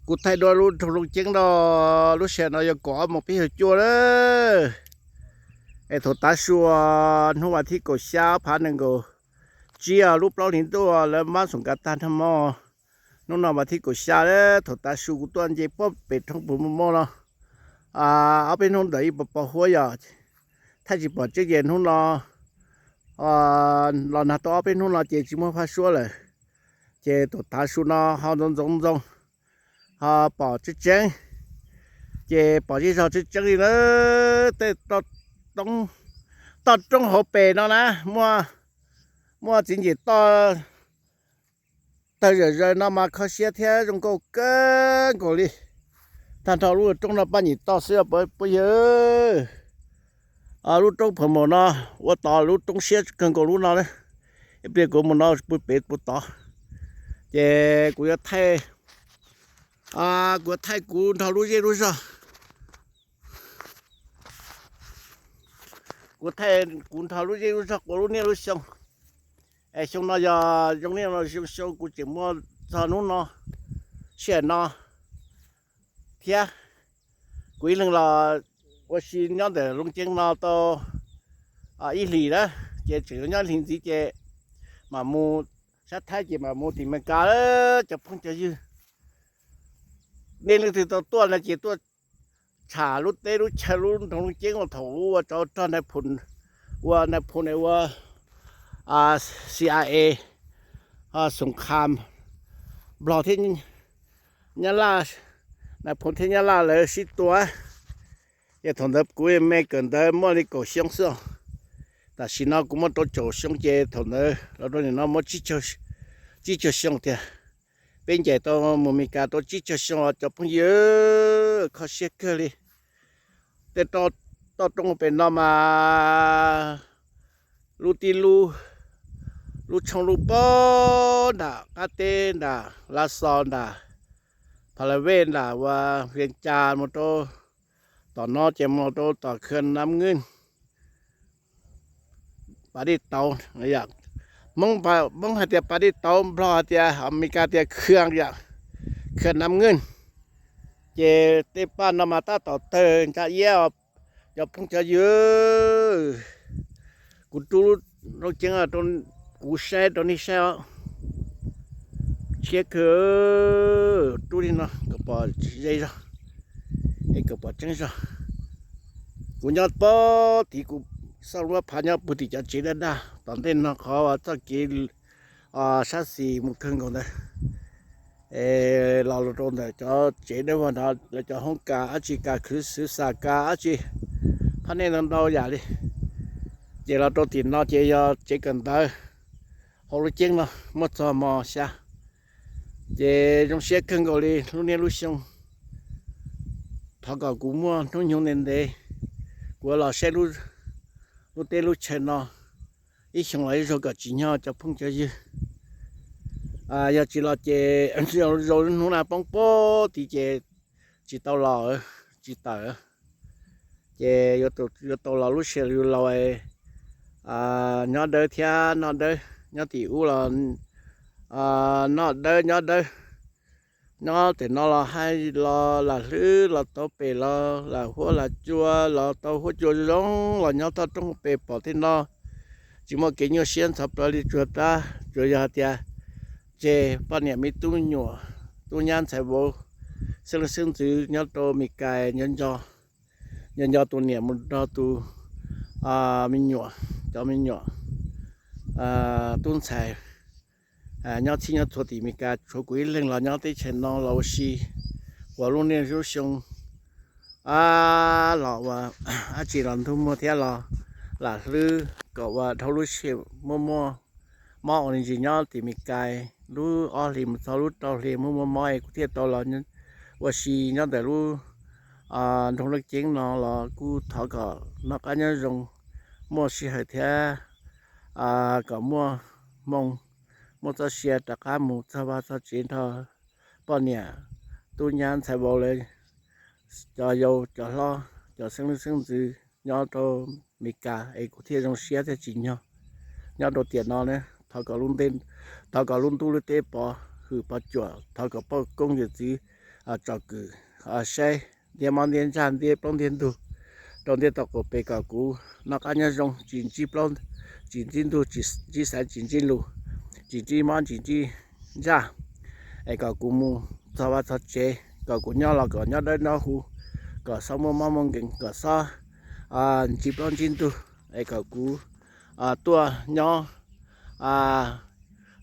Kuv thaij dua lub nroog Looj Ceeb no, lub sij hawm no yog kaum ob moos peb caug cuaj lawm. Es thaum tav su hnub vas thib kaum xya ob phav nees nkaum tsib, lub plaub hlis ntuj lawv mab xoom kav tag nrho mog. Hnub no vas thib kaum xya lawm, thaum tav su kuv tuaj nce puag pem roob puag muaj muaj no, ob peb hnub ntawd ib puas pos huab yom, thaij tsis pom tseeb ces hnub no los nag tau ob peb hnub no ces tsis muaj phaj suab lawm. Ces thaum tav su no ho ntxoov ntxoov ntxoo, ho pom tseeb tseeb, ces pom zej zog tseeb tseeb li na. Tej toj roob hauv pes no na, muaj, muaj txiv ntim toj tawg zawm zaws no mas kho siab thiab zoo nkauj kawg nkaus li. Tag nrho lub roob no paj nyim toj xwb puab yawg. Lub roob Phav Maum no ua tod lub roob siab kawg nkaus lub no na. Ib pliag kuv mus no puag pem puag tod, ces kuv yuav thaij, kuv yuav thaij kuv nrog lub zej lub zog, kuv thaij kuv nrog lub zej lub zog ua lub niaj lub xyoo. Es xyoo no yog zoo niaj no xyoo, xyoo kuv tseem muaj txog hnub no, sij hawm no thiab. Kuv ib leeg los ua si nyob ntawm Looj Ceeb no tau ib hlis na, ces tseem nyob hlis ntxiv ces mam mus sab Thaib ces mam mus tim Amelikas lawm cov phooj cov ywg. Nej leej twg tau tuaj no ces tuaj tsham lub teb lub chaw lub nroog Looj Ceeb uas thaum ub ua tsov rog Nais Phoo, ua Nais Phoo ua C I A, xoom kham Nplog thiab Nyab Laj, Nais Phoo thiab Nyab Laj lawv sib tua. Ces thaum ntawd kuv me kawm ntawv muaj li kaum xyoo xwb. Tam sim no kuv muaj rau caum xyoo ces thaum ntawd los rau nim no muaj tsib caug xyoo tiag. Peb ncaim tau mus Amelikas tau tsib caug xyoo os cov phooj ywg, kho siab kawg li. Tej toj roob pem no mas lub tib lub, lub tshoob lub pob nram qab teb nram Lav Xos nram Pha La Vej nram uas Vias Cas mus rau tom no ces mus rau tom khw Nam Nkeej, Pas Dej Tauv. Hmoob hais tias Pas Dej Tauv, Nplog hais tias, Amelikas tias khw yom, khw Nam Nkeej. Ces tej paj no mas tab tom tawg ntsa iab, cov phooj cov ywg. Kuv rub lub Looj Ceeb, kuv saib rau nej saib os. Siab kawg, rub li no kom pom ze zog, es kom pom tseeb zog. Kuv nyob pob tid, kuv xauj lub phav nyob puag tim cov tsev daj daj tom ntej no qhov uas txoj kev sab xis mus kawg nkaus ntawd. Los rau ntawm cov tsev dawb vog nrad, lawv cov hoob kas dab tsi, kas khwv xwv xas kas dab tsi, phab nej ntau ntau yam li. Ces los rau tim no ces yog tsev kawm ntawv hauv lub ceeb no, muaj txog mos xya. Ces zoo siab kawg nkaus li lub niaj lub xyoo. Thov kom kuv muaj hnub nyoog ntev ntev, kuv los saib lub teb lub chaw no ib xyoo los ib zaug kom tsim nyog cov phooj cov ywg. Yog tsis los ces zaum hnub na poob pob tid ces tsis tau los, tsis tawm. Ces yuav tau los lub sij hawm yus laus, nyob dawb thiab noj dawb, nyob tim ub los noj dawb nyob dawb. Nyob tim no los hais los lam hlwb los tau pem los lam huab lam cua los tau huab cua zoo los nyob toj roob pem pom tej no tsis muaj kev nyuaj siab ntxhov plawv li tsuag plab, tsuas yog hais tias tseg poj niam me tub nyuam, tub nyab ntxhais vauv, xeeb leej xeeb ntxwv nyob rau Mes Kas nco nco, nco nco tus niam mus nrog tus me nyuam, cov me nyuam, tub ntxhais nyob txhij nyob txhua tim Mes Kas, tshuav kuv ib leeg los nyob teb chaws no los ua si, ua lub niaj lub xyoo los ua dab tsi los ntug muag thiab los lam hlwb kom ua dhau lub sij hawm muaj muaj mob ua me ntsis nyob tim Mes Kas. Lub ob hlis mus txog lub rau hli muaj muaj mob es kuv thiaj tau los ua si nyob ntawm lub nroog Looj Ceeb no los kuj thov kom noj qab nyob zoo, muaj sij hawm thiab kom muaj hmoo, muaj txoj sia rov qab mus txog vaj txog tsev nrog poj niam, tub nyab ntxhais vauv lawv, cov yau cov hlob, cov xeeb leej xeeb ntxwv nyob rau Mes Kas es kuv thiaj zoo siab thiaj tsim nyog nyob rau tiam no na. Thov kom lub ntuj lub teb pov hwm pov cuam, thov kom poj koob yawm txwv tsom kwm, saib ntiab mob ntiab ntsaj ntiab plaub ntiab ntug rau ntiab tau qaum pes kom kuv noj qab nyob zoo tsis ntsib plaub, tsis ntsib ntug, tsis ntsib xaiv, tsis ntsib lus, tsis ntsib mob tsis ntsib ntsaj, es kom kuv mus txog vaj txog tsev kom kuv nyob los kom nyob dawb nyob huv, kom xob muaj mob muaj nkeeg, kom xob ntsib plaub ntsib ntug, es kom kuv tuaj nyob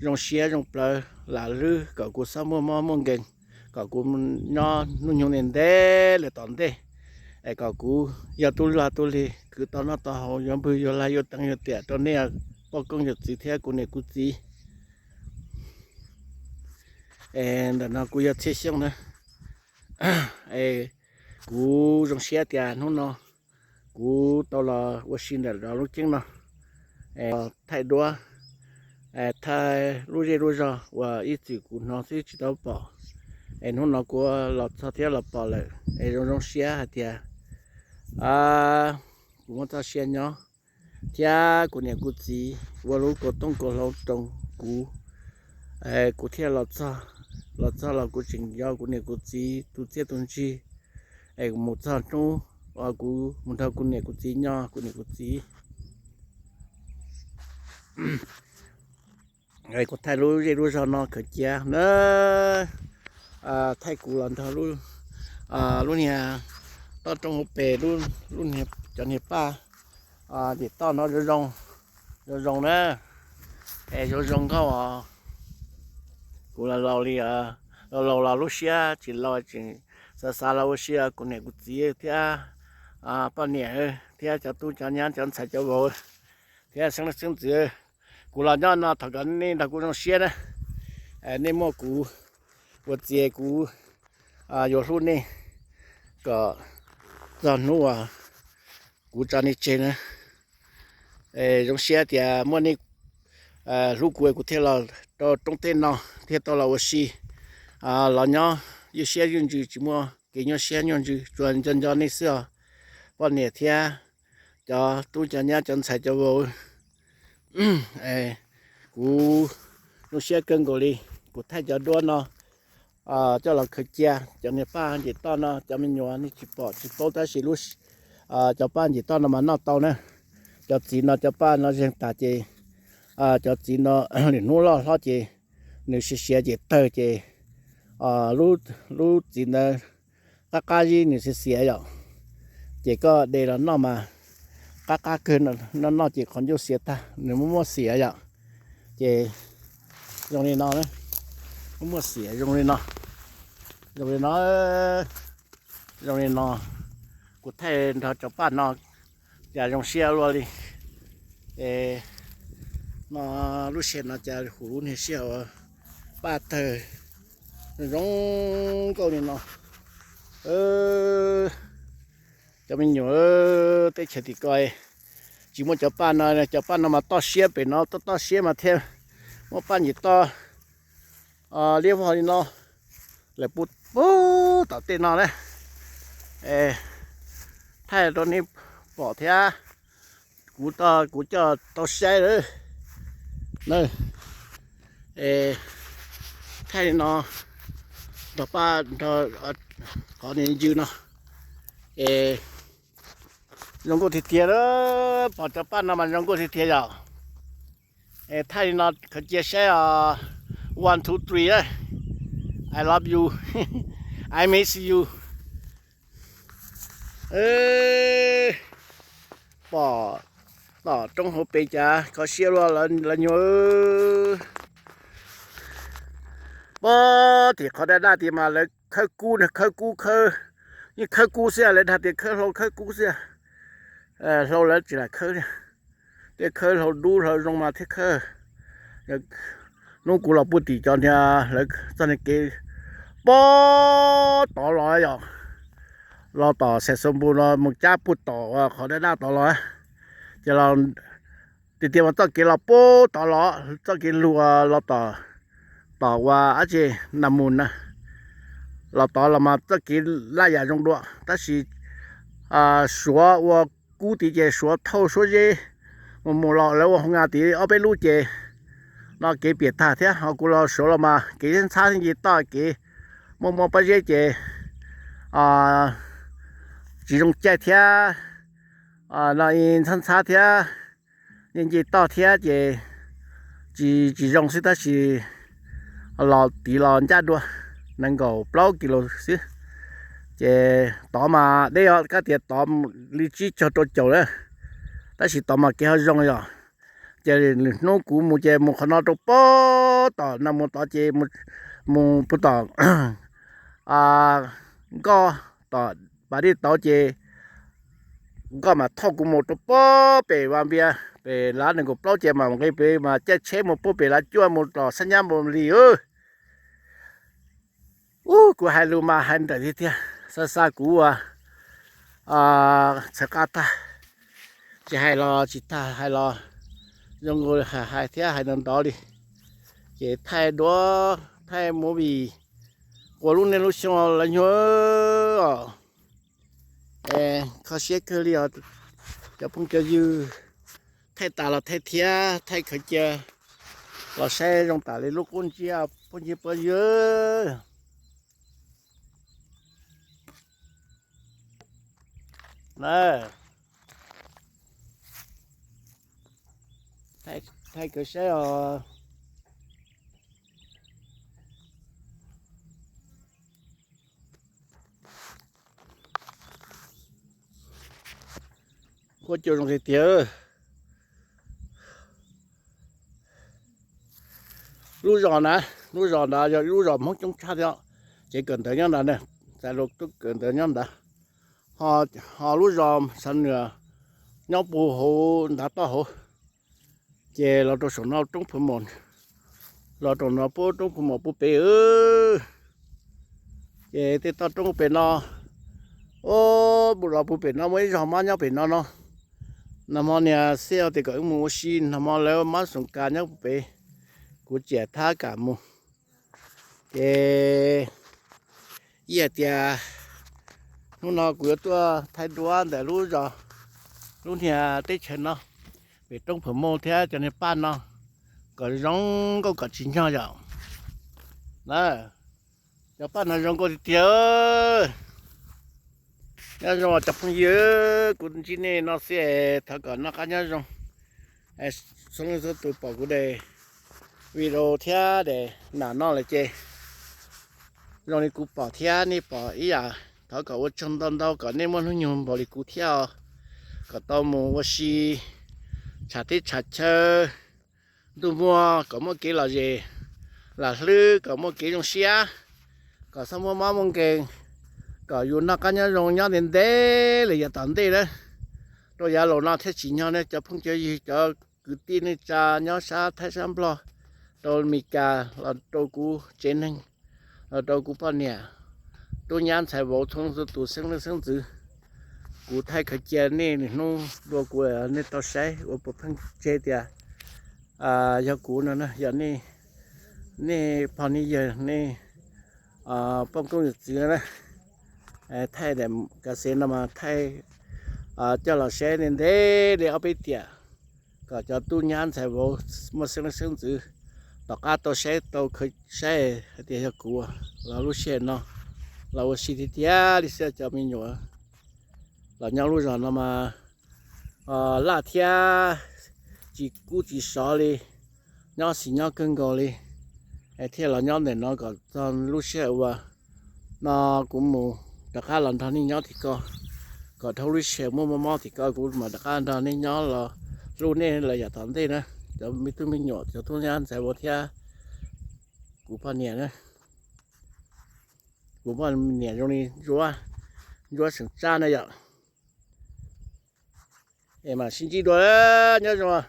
zoo siab zoo plawv lam lwb, kom kuv xob muaj mob muaj nkeeg, kom kuv nyob hnub nyoog ntev ntev lawm tom ntej, es kom kuv yog tub lag tub lig kwv tau noj tau haus, yuav npwg yuav lag yuav teev yuav tiam rau nej poj koob yawm txwv thiab kuv niam kuv txiv. Es ntawm no kuv yog Txhiaj Xyooj na. Es kuv zoo siab tias hnub no kuv tau los ua si ntawm lub ceeb no, thaij duab, thaij lub zej lub zog uas ib txwm kuv hnov xwb tsis tau pom. Es hnub no kuv los txog thiab los pom lawm, es zoo zoo siab hais tias kuv muaj txoj sia nyob thiab kuv niam kuv txiv ua lub kaus tooj kaus hlau rau kuv, kuv thiaj los txog. Los txog los kuv tseem nco kuv niam kuv txiv tus txiaj tus ntsig, es kuv mus txog hnub uas kuv mus nrog kuv niam kuv txiv nyob, kuv niam kuv txiv. Kuv thaij lub zej lub zog no khaws cia na, thaij kuv los nrog lub niag toj roob hauv pes, cov niag paj ntim toj no zoo zoo, zoo zoo na, es zoo zoo nkauj os. Kuv laus laus li, laus laus los lub siab tsis laus, tseem xav xav los ua si, kuv niam kuv txiv thiab poj niam thiab cov tub cov nyab cov ntxhais cov vauv thiab xeeb leej xeeb ntxwv. Kuv los nyob no thov kom nej nrog kuv zoo siab na. Nej muaj kuv ua txiv, kuv yuav hlub nej kom txog hnub uas kuv tso nej tseg na. Zoo siab tias muaj nej hlub kuv, kuv thiaj los rau roob teb no thiaj tau los ua si, los nyob ywj siab ywj ntsws, tsis muaj kev nyuaj siab nyuaj ntsws, tsuas nco nco nej xwb os, poj niam thiab cov tub cov nyab cov ntxhais cov vauv. Kuv zoo siab kawg nkaus li. Kuv thaij cov duab no coj los khaws cia. Cov niag paj ntim toj no cov me nyuam nej tsis pom tsis paub, tab sis lub, cov paj ntim toj no mas noj tau na. Cov txiv no cov paj no zeeg tas ces cov txiv no lwm hnub loj hlob ces nws siav siav ces tawg ces lub txiv ntawd qab qab zib nws xiav xiav yom. Ces koj de los noj mas qab qab kawg, noj noj ces qhov ncauj xiav tag, nws muaj muaj xiav yom. Ces zoo li no, muaj muaj xiav zoo li no, zoo li no, zoo li no. Kuv thaij nrog cov paj no cas zoo siab luaj li. Es no lub sij hawm no cas hu lub niag sij hawm paj tawg zoo nkauj li no. Cov me nyuam, teb chaws tim ko tsis muaj cov paj no, cov paj no mas toj siab pem no, toj toj siab mas thiaj muaj paj ntim toj liab vog li no. Lawv pub pub tom tej no na. Thaij rau nej pom thiab, kuv, kuv coj tau saib lawm na. Thaij li no, nrog paj nrog qhov niag ncw no, es zoo nkauj tiag tiag, pom cov paj no mas zoo nkauj tiag tiag yom. Es thaij li no khaws cia saib os. One, two, three, I love you, I miss you. Pom tom roob hauv pes cas kho siab luaj lawv nyuam. Pog tim qhov daj daj tias mas lawv khawb kub, khawb kub, khawb, yeej khawb kub xwb, lawv dag tias khawb hlau khawb kub xwb. Hlau lawv tsis lam khawb li, thiaj khawb hlau dub hlau zoo mas thiaj khawb. Hnub kuv los puag tim cov niag lawv txoj niag kev pog tod los yom, los tom Xais Xoo Npu no mus cab puag tom qhov daj daj tod los, ces los tiag tiag mas txoj kev los puag tod los, txoj kev lug los tom, tom ua dab tsi, Nas Mus na, los tod los mas txoj kev laj yam zoo dua, tab sis Suav ua kub tid ces Suav thauj Suav zeb mus mus los, lawv ua hoo nga tid ob peb lub ces no kev piam tag thiab. Ho kuv los Suav los mas kev ntxhab nce toj kev muaj muaj pob zeb ces tsis zoo caij thiab, no ntxhab ntxhab thiab, nce nce toj thiab ces tsis tsis zoo xwb tab sis los tiv los ncaj dua nees nkaum plaub kis lus xwb. Ces tod mas deb os, koj tias tod li tsib caug rau caum na, tab sis tod mas kev ho zoo yom. Ces lwm hnub kuv mus ces mus qhov no rau pem tom no, mus tod ces mus puag tom nkoj tom pas dej tauv ces nkoj mas thauj kuv mus rau pem Vaj Npias pem lav nees nkaum plaub ces mam nqis pem mas caij tsheb mus puag pem lav cuaj mus tom Xab Nyab Npaus Lis. Ub, kuv hais lus mas hais ntawm tiag tiag, xa xa kuv ua txhawv qab tag. Tsis hais los tsis tag, hais los zoo nkaus hais thiab hais ntau ntau li. Ces thaij duab thaij movie qua lub niaj lub xyoo lawv nyuag os. Kho siab kawg li os cov phooj cov ywg. Thaij tas los thaij thiab, thaij khaws cia los saib zoo tas li lub qub ntsiab phooj ywg phooj ywg. Thaij khaws saib os. Huab cua zoo tiag tiag. Lub zos na, lub zos ntawd yog lub zos Hmoob coob tshaj thiab, ces kawm ntawv nyob ntawd ne, txais los tub kawm ntawv nyob ntawd. Ho lub zos Xav Nuam nyob puag hauv ntav toj hauv, ces los rau saum no roob Phu Mom, los rau no puag roob Phu Mom puag pem. Ces tej toj roob pem no, ub, los puag pem no muaj ib zos mab nyob pem no no. Nag hmo niag xij tias kom wb mus ua si, nag hmo lawv mab xoom kas nyob puag pem, kuv tsis kam mus. Ces ib hais tias hnub no kuv yuav tuaj thaij duab ntawm lub zos, lub niag teb chaws no, pem roob Phu Mom thiab cov niag paj no kom zoo nkauj kom tsim nyog yom. Na, cov paj no zoo nkauj tiag tiag. Nyob zoo cov phooj ywg, kuv ntsib nej no xwb, thov kom noj qab nyob zoo. Txhua leej txhua tus pom kuv daim video thiab daim nam no lawm ces zoo li kuv pom thiab nej pom ib yam, thov kom ua tsaug ntau ntau kom nej muaj hnub nyoog npaum li kuv thiab os. Kom tau mus ua si tsham teb tsham chaw, ntuj muag kom muaj kev lom zem, lam hlwb kom muaj kev zoo siab, kom txhob muaj mob muaj nkeeg, kom yus noj qab nyob zoo nyob ntev ntev li yav tom ntej na. Rau yav laus no thiaj tsim nyog nej cov phooj cov ywg, cov kwv tij neej tsa nyob sab Thaib sab Nplog, rau Mes Kas, los rau kuv tsev neeg, los rau kuv poj niam, tub nyab ntxhais vauv, txhua leej txhua tus xeeb leej xeeb ntxwv. Kuv thaij khaws cia nej lwm hnub dua kuv, nej tau saib ua puas pheej tseg tias yog kuv no na, yog nej pog nej yawg, nej poj koob yawm txwv na. Thaij daim kav xev no mas thaij coj los saib ntev ntev li ob peb tiam, kom cov tub nyab ntxhais vauv muaj xeeb leej xeeb ntxwv tom qab tau saib, tau khaws saib hais tias yog kuv los lub sij hawm no los ua si tiag tiag li xwb cov me nyuam. Los nyob lub zos no mas laj thiab tsis kub tsis sov li, nyob xis nyob kawg nkaus li, thiaj los nyob ntawm no kom txog lub sij hawm uas no kuv mus rov qab los nrog nej nyob tim ko, kom dhau lub sij hawm muaj mob mob tim ko kuv mam rov qab nrog nej nyob los hlub nej lawm yav tom ntej na, cov me tub me nyuam, cov tub nyab ntxhais vauv thiab kuv poj niam na. Kuv poj niam zoo li ntsuab, ntsuab seem tsab na yom. Es mam sib ntsib dua, nyob zoo.